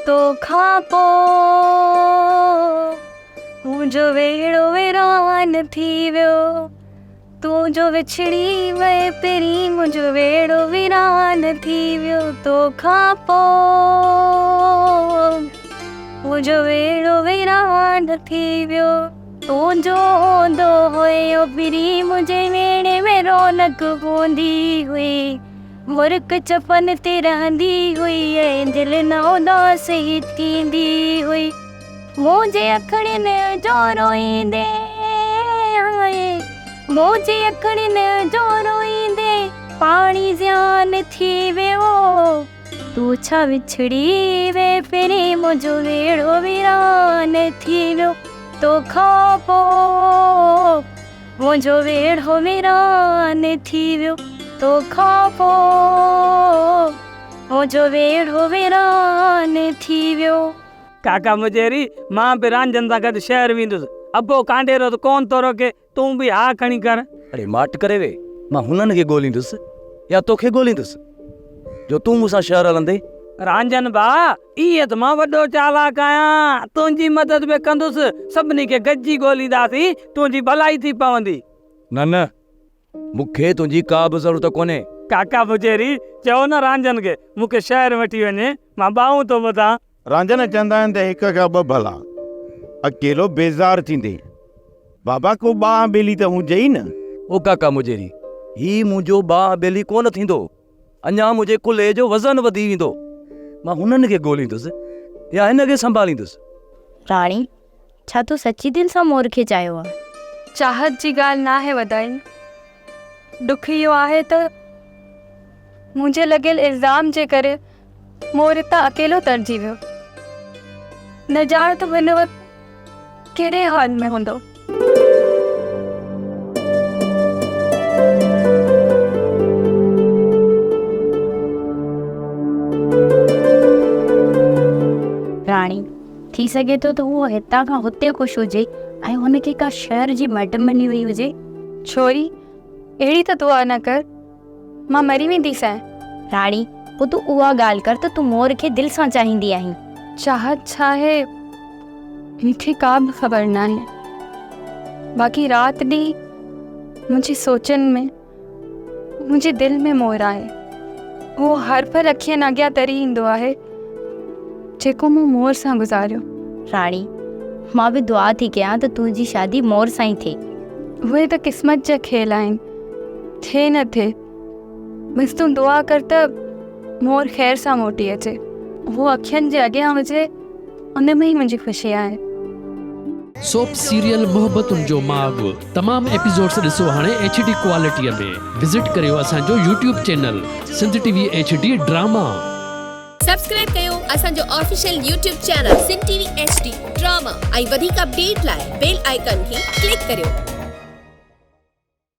توکان پو منهنجو ويڙهو ويران ٿي ويو. تون جو وڇڙي وئين پرين منهنجو ويڙهو ويران ٿي ويو توکان پو منهنجو ويڙهو ويران ٿي ويو. تنهنجو هوندو هيو پرين منهنجي ويڙهي ۾ رونق هوندي هئي مرڪ چپن تي رهندي هئي ۽ دل نه اداس ئي ٿيندي هئي منهنجي اکڙين جو روئيندي منهنجي اکڙين جو روئيندي پاڻي زيان ٿي ويو تون ڇا وڇڙي وئين پرين منهنجو ويڙهو ويران ٿي ويو توکان پوء منهنجو ويڙهو ويران ٿي ويو توکان پوء منهنجو ويڙهو ويران ٿي ويو. ڪاڪا مجيري، مان به رانجهن سان گڏ شهر ويندس. ابو ڪانڊيرو ته ڪونه ٿو روڪي، تون به ها کڻي ڪر. اڙي ماٺ ڪري ويهه، مان هنن کي ڳوليندس يا توکي ڳوليندس، جو تون مون سان شهر هلندين. رانجهن ڀاء، ايئن ته مان وڏو چالاڪ آهيان، تنهنجي مدد به ڪندس، سڀني کي گڏجي ڳولينداسين، تنهنجي ڀلائي ٿي پوندي. نه نه، مون کي تنهنجي ڪا به ضرورت ڪونهي. ڪاڪا بجيري، چئو نه رانجهن کي، مون کي شهر وٺي وڃي، مان ٻانهون ٿو ٻڌان. رانجهن چوندا آهن ته هڪ کان ٻه ڀلا، اڪيلو بيزار ٿيندين. بابا ڪو ٻانهن ٻيلي ته هجئي نه. او ڪاڪا مجيري، هي منهنجو ٻانهن ٻيلي ڪونه ٿيندو. اڃا منهنجي ڪلهي جو وزن وڌي ويندو. مان هنن کي ڳوليندس يا هن کي سنڀاليندس. راڻي، ڇا تو سچي دل سان مور کي چاهيو آ؟ چاهت جي ڳالهه ناهي وڌائي. ڏک اهو آهي ته منهنجي لڳيل الزام جي ڪري مور هتان اڪيلو تڙجي ويو. نه ڄاڻ ته هن وقت ڪهڙي حال ۾ هوندو. راڻي، ٿي سگهي ٿو ته هو هتان کان هتي خوش هجي ۽ هن کي ڪا شهر جي مئڊم ملي وئي هجي. ڇوري، اهڙي ته دعا نه ڪر. مان مري وينديسانء. راڻي، پوء تون اها ڳالهه ڪر ته تون مور کي دل سان چاهيندي آهين. چاهت ڇا آهي، مون کي ڪا به خبر ناهي. باقي رات ڏينهن منهنجي سوچن ۾، منهنجي دل ۾ مور آهي. اهو هر پل اکين اڳيان تري ايندو آهي، جيڪو مون مور سان گذاريو. راڻي، مان به دعا ٿي ڪيان ته تنهنجي شادي مور سان ئي ٿئي. اهي ته قسمت جا کيل آهن. ٿئي نه ٿئي، بس تون دعا ڪر ته مور خير سان موٽي اچي. هو اکين جي اڳيان هجي، ان ۾ ئي منهنجي خوشي آهي. سوپ سيريل محبتن جو ماڳ تمام ايپيسوڊس ڏسو هاڻي ايڇ ڊي ڪوالٽي ۾ وزٽ ڪريو اسان جو YouTube channel Sindh T V H D drama. Subscribe ڪيو اسان جو official YouTube channel Sindh T V H D drama ۽ وڌيڪ اپڊيٽ لاء بيل آئيڪان کي ڪلڪ ڪريو.